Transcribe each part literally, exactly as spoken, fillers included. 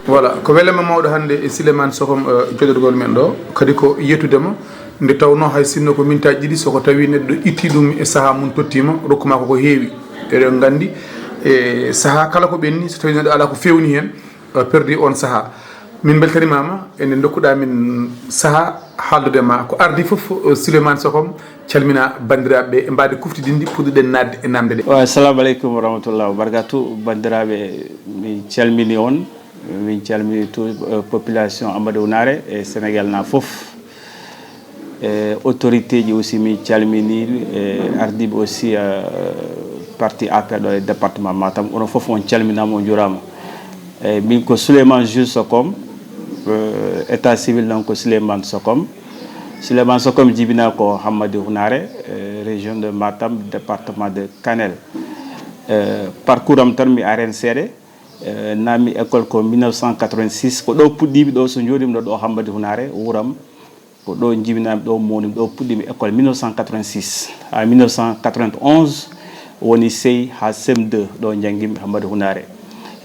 Voilà, ko welema mawɗo hannde e Souleymane Sokom, eh, joɗorgol men ɗo. Kadi ko yettude mo, nde tawnoo hay sinno ko mintaaji ɗiɗi, so ko tawi neɗɗo itti ɗum e sahaa mum tottiima, rokku ma ko ko heewi. Eɗen nganndi, e sahaa kala ko ɓenni, so tawi neɗɗo alaa ko feewni heen, eh, perdi on sahaa. Min mbeltanimaama e nde ndokkuɗaa min sahaa haaldude ma. Ko ardi fof, eh, Souleymane Sokom, calmina banndiraaɓe ɓe, e mbaadi kuftidinndi puɗɗuɗen naatde e naamnde ɗe. Wa, assalamu aleykum wa rahmatullahi wa barakatuh. Banndiraaɓe, min calmini on, min calmini tout, eh, population Amadou Hunare e Sénégal na fof. E autorité ji aussi min calmini, e ardiiɓe aussi, eh, parti A P R ɗo e département Matam, onon fof on calminaama, on njuuraama. E min ko Souleymane Jules Sokom, eh, état civil noon ko Souleymane Sokom. Souleymane Sokom jibina ko Hammadi Hunare, eh, région de Matam, département de Kanel. Eh, parcours am tan mi areen seeɗa, eh, naammi école ko mille neuf cent quatre-vingt-six, ko ɗo puɗɗiimi ɗo, so njooɗiimi ɗo, ɗo Hammadi Hunare, wuuram. Ko ɗo jibinaami, ɗo mawnimi, ɗo puɗɗiimi école mille neuf cent quatre-vingt-six. Ha mille neuf cent quatre-vingt-onze woni C I ha C M deux, ɗo njanngiimi Hammadi Hunare.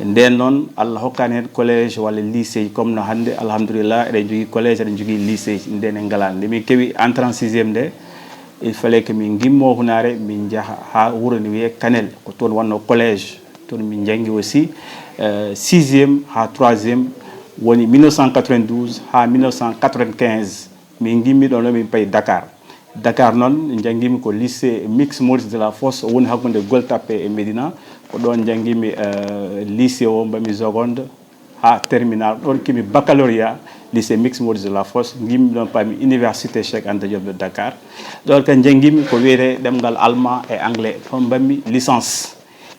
Nden noon, Allah hokkaani heen collège walla lycée, comme no hannde, alhamdulillah, eɗen njogii collège, eɗen njogii lycée. Nden en ngalaa. Nde min keɓi entrée en sixième nde, il fallait que min ngimmo Hunare, min njaha ha wuro ne wiyee Kanel, ko toon wonno collège. Toon min njanngi aussi, euh, sixième ha troisième, woni mille neuf cent quatre-vingt-douze ha mille neuf cent quatre-vingt-quinze. Min ngimmi ɗon ɗo min payi Dakar. Dakar noon, njanngimi ko lycée Mix Maurice Delafosse, o woni hakkunde Gueule Tapée e Médina. Ko ɗon njanngimi, euh, lycée o, mbaɗmi seconde ha terminal. Ɗon keɓmi baccalauréat, lycée Mix Maurice Delafosse. Ngimmi ɗon, paami université Cheikh Anta Diop de Dakar. Ɗon kadi njanngimi ko wiyetee ɗemngal allemand e anglais. Toon mbaɗmi licence.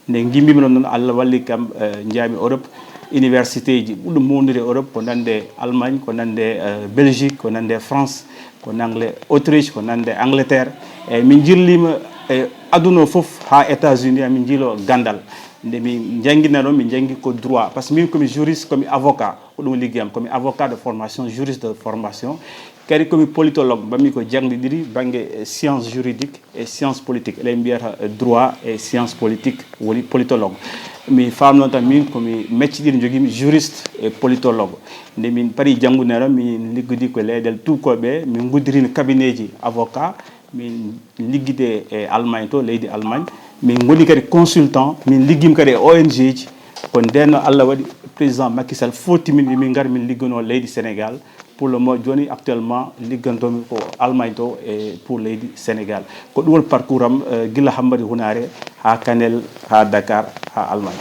Nde ngimmimi ɗon noon, Allah walli kam, eh, njaami Europe, université ji ɓurɗo mawnude Europe, ko nande Allemagne, ko nande, eh, Belgique, ko nande France, ko nande Autriche, ko nande Angleterre. Eyyi, min njirliima e aduna o fof, haa États-Unis, min njiilo ganndal. Nde min njanngina ɗon, min njanngi ko droit, par ce que min komi juriste, komi avocat, ko ɗum liggeey am, komi avocat de formation, juriste de formation. Kadi komi politologue, mbaɗmi ko jaŋde ɗiɗi, bannge, eh, science juridique e science politique. Eɗen mbiyata, eh, droit e science politique, woni politologue. Mi faam noon tan, min komi mecce ɗiɗi njogiimi, juriste e politologue. Nde min parii janngude ɗon, min liggodi ko leyɗeele tuubakooɓe, min nguddirini cabinet ji avocat, min liggidi e Allemagne to, leydi Allemagne. Min ngoni kadi consultant, min liggiima kadi e O N G ji. Ko ndeen noon Allah waɗi président Macky Sall footimin, wi min ngar min ligganoo leydi Sénégal. Pour le moment, jooni actuellement, liggantoomi ko Allemagne to e pour leydi Sénégal. Ko ɗum woni parcours am, eh, gila Hammadi Hunare haa Kanel, haa Dakar, haa Allemagne.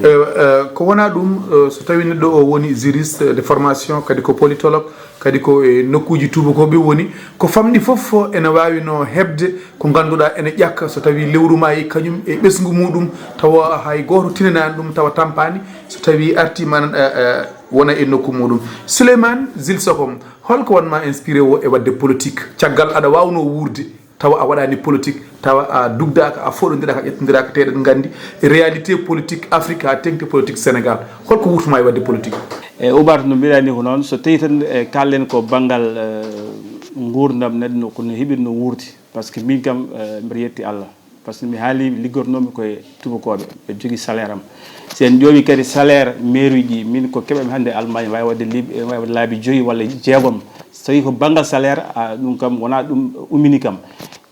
Eh, eh, ko wonaa ɗum, eh, so tawii neɗɗo o woni juriste de formation, kadi ko politologue, kadi ko e nokkuuji tuubakooɓe woni, ko famɗi fof ene waawi no heɓde ko ngannduɗaa ene ƴakka so tawii lewru maayi kañum e ɓesngu muuɗum, tawa hay gooto tinanaani ɗum, tawa tampaani, so tawii artii manan, eh, eh, wona e nokku muuɗum. Souleymane Jules Sokom, holko wonma inspiré o e waɗde politique? Caggal aɗa waawnoo wuurde, tawa a waɗaani politique, tawa a dugdaaka, a fooɗondiraaka, a ƴettondiraaka, te eɗen nganndi réalité politique Afrique haa teŋti politique Sénégal. Holko wuurtuma e waɗde politique? E Oumar, no mbiɗa ni ko noon, so tawi tan, e, kaalɗen ko banngal, e, nguurndam neɗɗo, no, ko no heɓirno wuurde. Par ce que min kam, e, mbiɗa yetti Allah. Par ce que mi haali, liggotonoomi ko e tuubakooɓe, mbiɗa jogii salaire am. Si en ƴeewi kadi salaire mairie ji, min ko keɓami hannde Allemagne, waawi waɗde lib-, waawi waɗde laabi joyi walla jeegom. So tawi ko banngal salaire, a, ɗum kam wonaa ɗum ummini kam.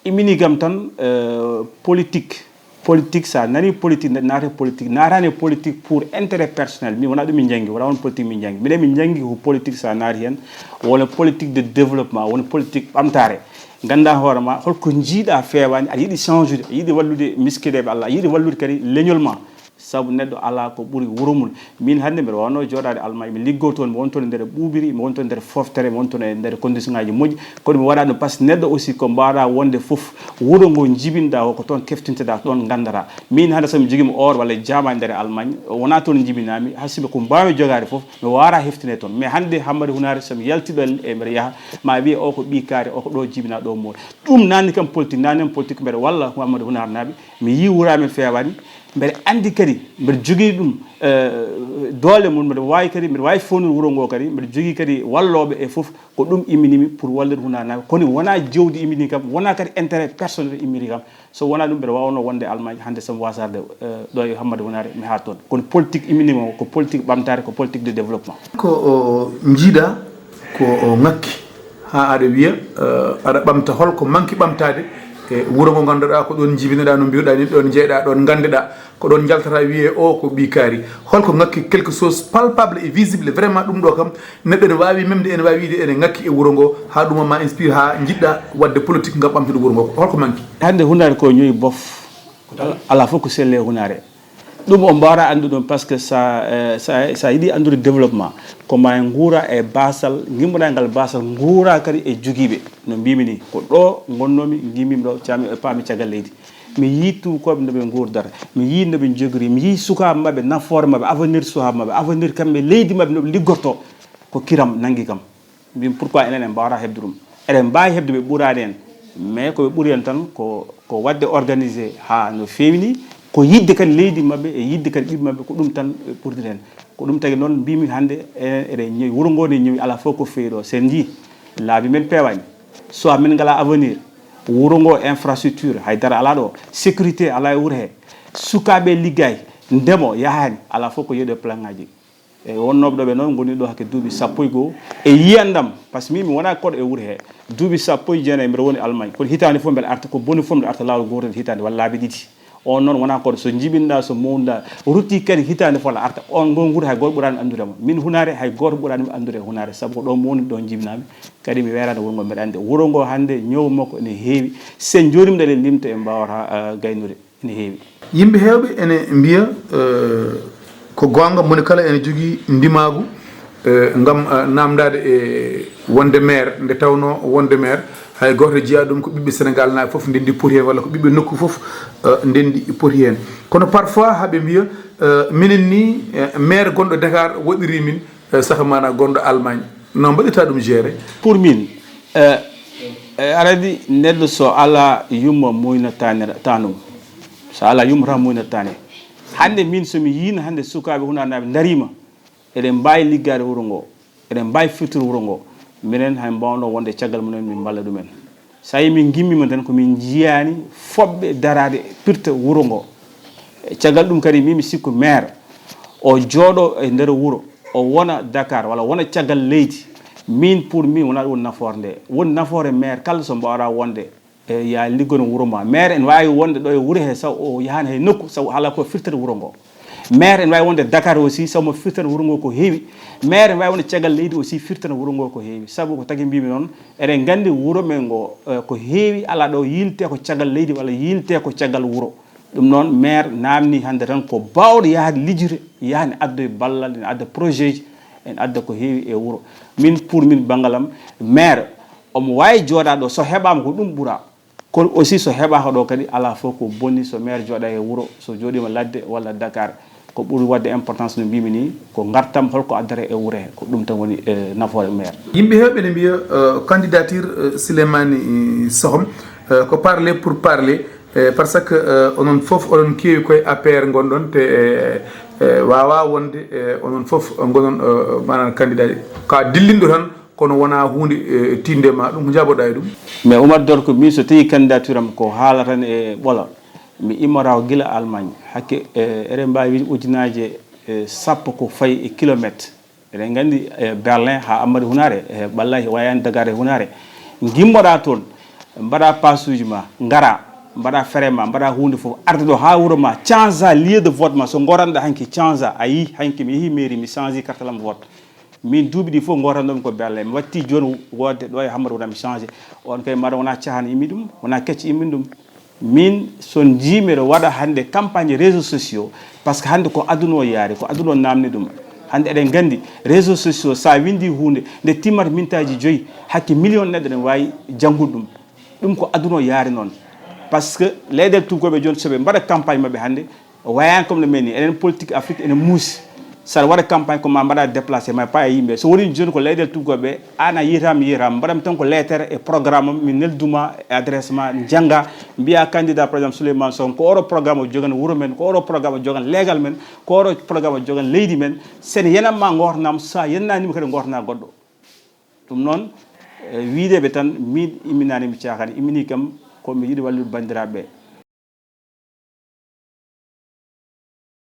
Immini kam tan, eh, politique. Politique, so a nani politique, naate politique, naataani politique pour intérêt personnel. Min wonaa ɗum min njanngi, wonaa won politique min njanngi. Minen min njanngi ko politique, so a naati heen, wona politique de développement, wona politique ɓamtaare. Nganndaa hoore ma, holko njiiɗaa feewaani, aɗa yiɗi changeude, aɗa yiɗi wallude miskineeɓe Allah, aɗa yiɗi wallude kadi leñol ma. Sabu neɗɗo alaa ko ɓuri wuro mum. Min hannde mbiɗa waawno jooɗaade Allemagne, mi liggoo toon, mi won toon e nder ɓuuɓiri, mi won toon e nder fooftere, mi won toon e nder condition ŋaaji moƴƴi. Kono mi waɗaa ɗum par ce que neɗɗo aussi ko mbaawɗaa wonde fof, wuro ngo njibinɗaa o, ko toon keftinteɗaa, ko ɗoon nganndataa. Min hannde so mi jogiima or walla jaama e nder Allemagne, wonaa toon njibinaami, hay sinno ko mbaawmi jogaade fof, mi waawataa heftinde toon. Mais hannde Hammadi Hunaare, so mi yaltii ɗo e mbiɗa yaha, ma wiye o ko ɓii kaari, o ko ɗo jibinaa, ɗo moori. Ɗum naatni kam politique, naatni kam politique mbeɗa walla Hammadi Hunaare naaɓe, mi yii wuro amen feewaani, Mbeɗa anndi kadi, mbeɗa jogii ɗum, eh, doole mum, mbeɗa waawi kadi, mbeɗa waawi fownir wuro ngoo kadi, mbeɗa jogii kadi wallooɓe e fof, ko ɗum imminimi pour wallude hunaanaaɓe. Kono wonaa jawdi immini kam, wonaa kadi intérêt personnel immini kam. So wonaa ɗum, mbeɗa waawnoo wonde Allemagne hannde, so mi waasarde, eh, ɗo e Hammadi Hunaare, mi haa toon. Kono politique imminimi o, ko politique ɓamtaare, ko politique de développement. Ko o njiiɗa, ko o ŋakki, haa aɗa wiya, eh, aɗa ɓamta hol ko manki ɓamtaade e wuro ngo ngannduɗaa ko ɗoon njibinoɗaa, no mbiwɗaa ni, ɗoon njeyɗaa, ɗoon nganndeɗaa, ko ɗoon njaltata wiyee o ko ɓii kaari. Hol ko ŋakki quelque chose palpable et visible, vraiment ɗum ɗo kam neɗɗo ene waawi memde, ene waawi wiide ene ŋakki e wuro ngo, haa ɗum ma inspire, haa njiɗɗa waɗde politique ngam ɓamtude wuro ngo. Hol ko manki? Hannde Hunaare ko ñoyi bof. Alaa fof ko selli e Hunaare. Ɗum on mbaawata anndude ɗum, parce que sa, eh, sa, sa yiɗi anndude développement, ko ma nguura e baasal, ngimmoɗaa ngal baasal, nguura kadi e jogiiɓe. No mbimi ni, ko ɗo ngonnoomi, ngimmimi ɗo, cami e paami caggal leydi. Mi yii tuukooɓe no ɓe nguurdata, mi yii no ɓe njogori, mi yii sukaaɓe maɓɓe, nafoore maɓɓe, avenir sukaaɓe maɓɓe, avenir kamɓe, leydi maɓɓe, no ɓe liggorto, ko kiram nanngi kam. Mbimi, pourquoi enen en mbaawata heɓde ɗum? Eɗen mbaawi heɓde, ɓe ɓuraani en, mais ko ɓe ɓuri en tan ko, ko waɗde organisé haa no feewi ni, ko yiɗde kadi leydi maɓɓe e yiɗde kadi ɓiɓɓe maɓɓe, ko ɗum tan ɓe ɓurdi en. Ko ɗum tagi noon mbimi hannde enen eɗen ñowi, wuro ngo ne ñowi, alaa fof ko feewi ɗo. Sen njii, laabi men peewaani, soit min ngalaa avenir, wuro ngo infrastructure, hay dara alaa ɗo, sécurité alaa e wuro he, sukaaɓe liggaay, ndemo yahaani, alaa fof ko yeɗo e plan ngaji. E wonnooɓe ɗo ɓe noon ngoni ɗo hakke duuɓi sappo e goo e yiyandam, par ce que min mi wonaa koɗo e wuro he. Duuɓi sappo e jeenayi mbiɗa woni Allemagne, kono hitaande fof mbeɗa arta, ko boni fof mbeɗa arta laawol gootol hitaande walla laabi ɗiɗi. On noon wonaa koɗo, so njibinɗaa, so mownɗaa, rutti kadi hitaande fof aɗa arta. On ngol nguur hay gooto ɓuraani anndude mo. Min Hunaare hay gooto ɓuraani mi anndude e Hunaare, sabu ko ɗo mowni, ɗo njibinaami. Kadi mi weeraani wuro ngo, mbeɗa anndi wuro ngo hannde ñawu makko ene heewi. Sen njooɗiima ɗo eɗen limta en mbaawata, eh, gaynude. Ene heewi. Yimɓe heewɓe ene mbiya, eh, ko goonga, moni kala ene jogii ndimaagu, eh, ngam, eh, naamndaade e wonde maire, nde tawnoo wonde maire, hay gooto jiyaa ɗum, ko ɓiɓɓe Senegaal naaɓe fof ndenndi poti heen, walla ko ɓiɓɓe nokku fof, eh, ndenndi poti heen. Kono parfois, haa ɓe mbiya, eh, minen ni, eh, maire gonɗo Dakar waɗirii min, eh, saka maanaa gonɗo Allemagne. No mbaɗirta ɗum gérer? Pour min, eh, eh, aɗa anndi neɗɗo so alaa yumma muynataani tanum. So alaa yumma tan muynataani. Hannde min so mi yiino hannde sukaaɓe Hunaanaaɓe ndariima, eɗen mbaawi liggaade wuro ngo, eɗen mbaawi firtude wuro ngo, minen hay mbaawnoo wonde caggal mumen min mballa ɗumen. So a yii min ngimmiima tan ko min njiyaani foɓɓe daraade pirta wuro ngo. E caggal ɗum kadi min mi sikku maire o jooɗo e nder wuro, o wona Dakar walla wona caggal leydi. Min pour min wonaa ɗum woni nafoore nde. Woni nafoore maire kala so mbaawɗaa wonde, e, yaa liggono wuro ma. Maire ene waawi wonde ɗo e wuro he, saw o yahaani hay nokku, saw haala ko firtata wuro ngo. Maire ene waawi wonde Dakar aussi, saw mo firtata wuro ngo ko heewi. Maire ene waawi wonde caggal leydi aussi, firtata wuro ngo ko heewi. Sabu ko tagi mbimi noon, eɗen nganndi wuro men ngo, eh, ko heewi alaa ɗo yiilte ko caggal leydi walla yiilte ko caggal wuro. Ɗum noon, maire naamni hannde tan ko baawɗo yahde lijjude, yaha ne addoy ballal, ne adda projet ji, ene adda ko heewi e wuro. Min, pour min, banngal am, maire omo waawi jooɗaa ɗo, so heɓaama ko ɗum ɓura. Kono aussi so heɓaaka ɗo kadi, alaa fof ko bonni so maire jooɗa e wuro, so jooɗiima ladde walla Dakar. Ko ɓuri waɗde importance no mbimi ni, ko ngartam holko addata e wuro he, ko ɗum tan woni, eh, nafoore maire. Yimɓe heewɓe ne mbiya, eh, candidature, eh, Souleymane, eh, Sohom, eh, ko parler pour parler, eh, parce que, eh, onon fof oɗon keewi koye A P R ngonɗon, te, eh, eh, waawaa wonde, eh, onon fof ngonon, eh, maanaam candidat, ka dillinɗo tan, kono wonaa huunde, eh, tiiɗnde ma. Ɗum ko njaaboɗaa e ɗum? Mais Oumar Dorko, min so tawii candidature am ko haala tan e ɓolo, mi immora ko gila Allemagne. Hakke, eh, eɗen mbaawi wiide ujunaaje, eh, sappo ko fayi e kilomètre. Eɗen nganndi, eh, Berlin haa Hammadi Hunaare, eh, wallaahi wayaani dagaade Hunaare. Ngimmoɗaa toon, mbaɗaa paasuuji ma, ngaraa, mbaɗaa fere ma, mbaɗaa huunde fof, arde ɗo haa wuro ma, change lieu de vote ma. So ngoranɗaa hanki, change. A yii, hanki mi yehii mairie, mi change carte am vote. Min duuɓi ɗi fof ngotanɗoomi ko Berlin. Mi watti jooni woodde ɗo e Hammadi Hunaare mi changé. On kay mbaɗa wonaa caahan immi ɗum, wonaa kecce immi ɗum. Min so njii mbeɗa waɗa hannde campagne réseaux sociaux, par ce que hannde ko aduna o yaari, ko aduna o naamni ɗum. Hannde eɗen nganndi réseaux sociaux, so a winndi huunde, nde timmata mintaaji joyi, hakke million neɗɗo ene waawi janngude ɗum. Ɗum ko aduna o yaari noon. Par ce que leyɗeele tuubakooɓe jooni, so ɓe mbaɗa campagne maɓɓe hannde, o wayaani comme no men ni. Enen politique Afrique ene muusi. Saɗa waɗa campagne ko ma mbaɗa déplacé, ma paaya yimɓe. So woni jooni ko leyɗel tuggooɓe, aan a yiyataa mi yiyataa, mbaɗam tan ko lettre e programme am, mi nelduma e adresse ma, njannga, mbiya candidat par exemple Souleymane Sow, ko oɗo programme o jogan wuro men, ko oɗo programme o jogan leegal men, ko oɗo programme o jogan leydi men. Sen yenan ma ngootanam, so a yennaanima kadi ngootana goɗɗo. Ɗum noon, e, wiideɓe tan, min imminaani mi caakan, immini kam ko mi yiɗi wallude banndiraaɓe ɓe.